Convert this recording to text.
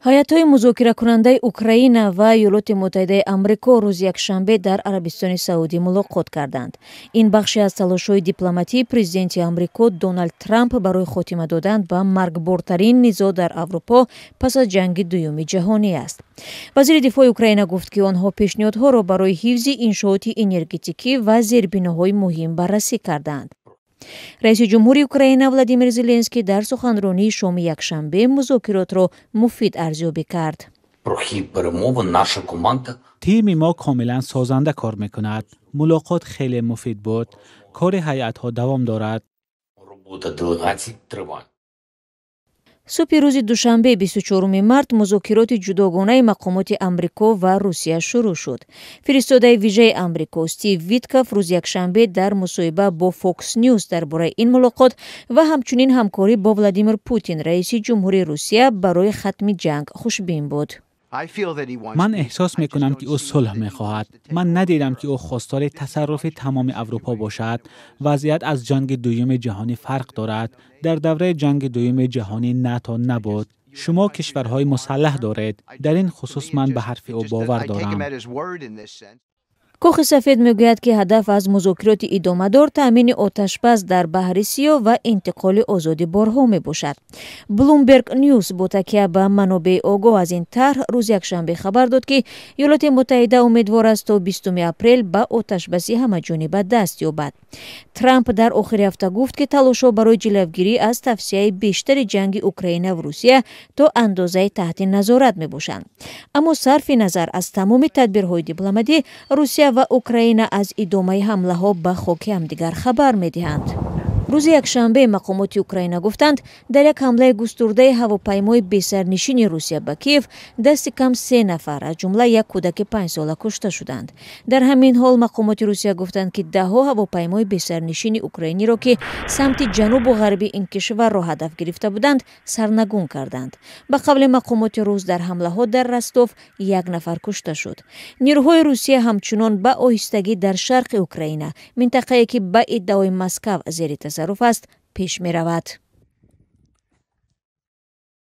Ҳайатҳои музокиракунандаи Украина ва Иёлоти Муттаҳидаи Амрико рӯзи якшанбе дар Арабистони Саудӣ мулоқот карданд. Ин бахше аз талошҳои дипломатии президенти Амрико Доналд Трамп барои хотима додан ба маргбортарин низоъ дар Аврупо пас аз Ҷанги Дуюми Ҷаҳонӣ аст. Вазири дифои Украина гуфт, ки онҳо пешниҳодҳоро барои ҳифзи иншооти энергетикӣ ва зербиноҳои муҳим баррасӣ карданд. Раиси ҷумҳури Украина Владимир Зеленский дар суханронии шоми якшанбе музокиротро муфид арзёбӣ кард. Тими мо комилан созанда кор мекунад. Мулоқот хеле муфид буд. Кори ҳайатҳо давом дорад. Субҳи рӯзи душанбе, 24 март, музокироти ҷудогонаи мақомоти Амрико ва Русия шурӯъ шуд. Фиристодаи вижаи Амрико Стив Витков рӯзи якшанбе дар мусоҳиба бо Фокс Нюс дар бораи ин мулоқот ва ҳамчунин ҳамкорӣ бо Владимир Путин, раиси ҷумҳури Русия, барои хатми ҷанг хушбин буд. Ман эҳсос мекунам, ки ӯ сулҳ мехоҳад. Ман надидам, ки ӯ хостори тасарруфи тамоми Аврупо бошад. Вазъият аз Ҷанги Дуюми Ҷаҳонӣ фарқ дорад. Дар давраи Ҷанги Дуюми Ҷаҳонӣ НАТО набуд. Шумо кишварҳои мусаллаҳ доред. Дар ин хусус ман ба ҳарфи ӯ бовар дорам. Кохи Сафед мегӯяд, ки ҳадаф аз музокироти идомадор таъмини оташбас дар Баҳри Сиёҳ ва интиқоли озоди борҳо мебошад. Блумберг Ньюс бо такя ба манобеи огоҳ аз ин тарҳ рӯзи якшанбе хабар дод, ки Иёлоти Муттаҳида умедвор аст, то 20 апрел ба оташбаси ҳамаҷониба даст ёбад. Трамп дар охири ҳафта гуфт, ки талошҳо барои ҷилавгирӣ аз тавсияи бештари ҷанги Украина ва Русия то андозаи таҳти назорат мебошанд. Аммо сарфи назар аз тамоми тадбирҳои дипломатӣ, Русия ва Украина аз идомаи ҳамлаҳо ба хоки ҳамдигар хабар медиҳанд. Рӯзи якшанбе мақомоти Украина гуфтанд, дар як ҳамлаи густурдаи ҳавопаймои бесарнишини Русия ба Киев дасти кам се нафар, аз ҷумла як кӯдаки 5-сола, кушта шуданд. Дар ҳамин ҳол мақомоти Русия гуфтанд, ки даҳҳо ҳавопаймои бесарнишини украиниро, ки самти ҷанубу ғарби ин кишварро ҳадаф гирифта буданд, сарнагун карданд. Ба қавли мақомоти рус, дар ҳамлаҳо дар Ростов як нафар кушта шуд. Нирӯҳои Русия ҳамчунон ба оҳистагӣ дар шарқи Украина, минтақае ки ба иддаои Москав зери тасарруф аст, пеш меравад.